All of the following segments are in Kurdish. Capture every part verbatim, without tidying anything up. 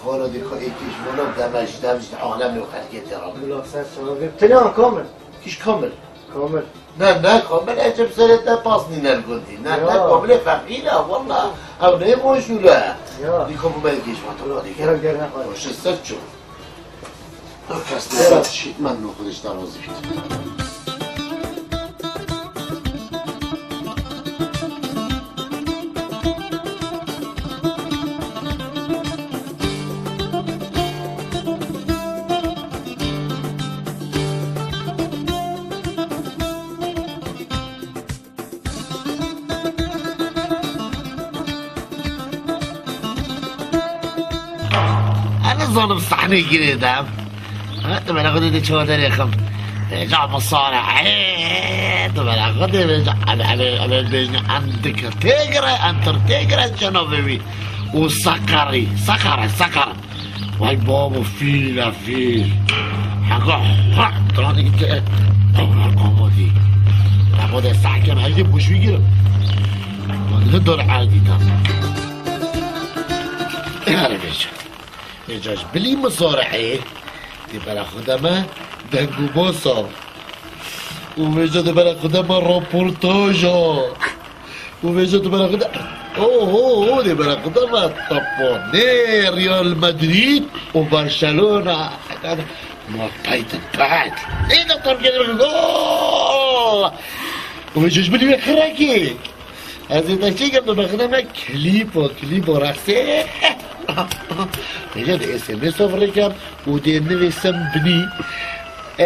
Xora dî xwe êkî ji bo nav demej, demej di alemê û xelkê tê rabin. Bila ser çawa vê. Tilan Kamil. Kîş Kamil. Kamil. Ne, ne, Kamil, ecem serê te pas nîne li gundî. Ne, ne, Ya. Kamilê feqîr e, walla. Ew ne boş û le. Ya. Dî xwe bû me êkî ji xwe tira dî. Gel, gel, ne, xwe. Xweşe ser çû. Kes ne, kes şît, men no xwe dişte razî bît. Ez nizanim sahnê girê dem. Ha, tu bela xwe de çawa derêxim. Vêca misare, ê, tu bela xwe de vêca, ebe, ebe, ebe, bêjne, endik têgire, entir têgire, çena vê wî. Û seqerî, seqere, seqere. Vay babo, fîl e, fîl. Hega, ha, tanî te. Ewra komodî. Lebo de sakem heydi boş wî girim. Vay ne dor erdî tam. Yare vêca. Vêca ji bilî misare, ê. Dê bela xwe de me deng û basa. Û vêca dê bela xwe de me raportaja. Û vêca dê bela xwe de, oho, dê bela xwe de me tepanê Real Madrid û Barcelona. Ma peytin peyt. Ê de tam gelin gol. Û vêca ji bilî wê xirekê. Ez ê te çêkem, tu bexne me klîpo, klîpo rexsê. Vêca dê S M S of rekem û dê nivêsim binî. E,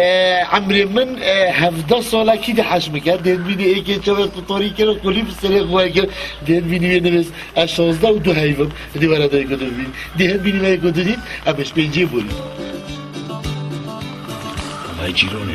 emrê min, e, hevdeh sala kî dê heş bike. Dê bînî êkê çavê qutorî kir û qulî bi serê xwe kir. Dê bînî wê nivês, ez şazdeh û du heyvim. Dê were dayê ku dibîn. Dê hem bînî me ku didît, em ji pêncê bûn. Vay cîronê.